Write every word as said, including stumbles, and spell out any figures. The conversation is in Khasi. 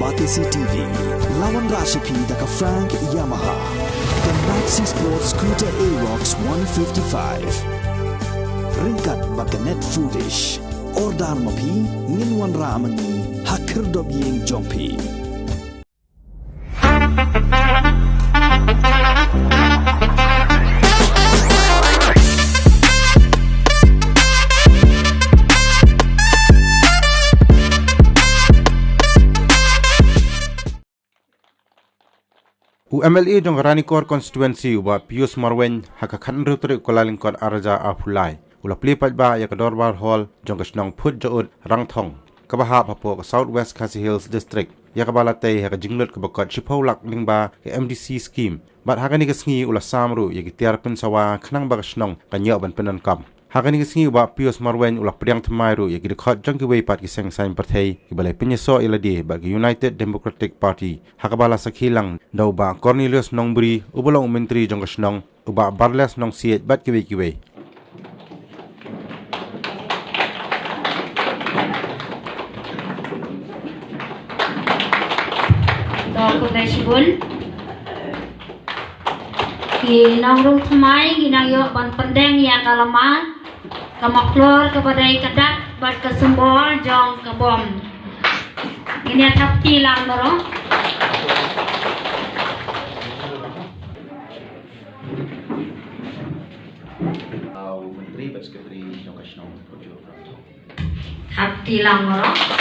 Batesi T V, la wanrah sha phi da ka Frank Yamaha, ka Maxi Sport Scooter Aerox one fifty-five. Ryngkat bad ka Net Foodish. Order ma phi, ngin wanrah ma ngi ha khyrdop ïing jong phi. U M L A jong ka Ranikor Constituency, u Bah Pius Marwein, ha ka khathynriew tarik u Kyllalyngkot arhajar arphew lai, u la plie paidbah ïa ka Dorbar Hall jong ka shnong Phutjaud, Rangthong, kaba hap hapoh ka South West Khasi Hills District, ïa kaba la tei ha ka jinglut kaba kot shiphew lak lyngba ka M D C scheme. Bad ha kane ka sngi u la sam ruh ïa ki tiar pynsawa khnang ba ka shnong kan ïoh ban pyndonkam. Ha kane ka sngi u Bah Pius Marwein u la pdiang thymmai ruh ïa ki dkhot jong kiwei pat ki seng saiñ pyrthei kiba la pynïasoh ïa lade bad ka United Democratic Party, ha kaba la sakhi lang da u Bah Cornelius Nongbri, uba long u Myntri jong ka shnong, u Bah Barles Nongsiej bad kiwei kiwei. To, khublei shibun. Ki nongrung thymmai ki nang ïoh ban pyndeng ïa ka lama, ka maklor kaba dei ka dak bad ka symbol jong ka bom. Ngin ïa thap kti lang baroh. Au, Myntri bad Secretary jong ka shnong. Thap kti lang baroh.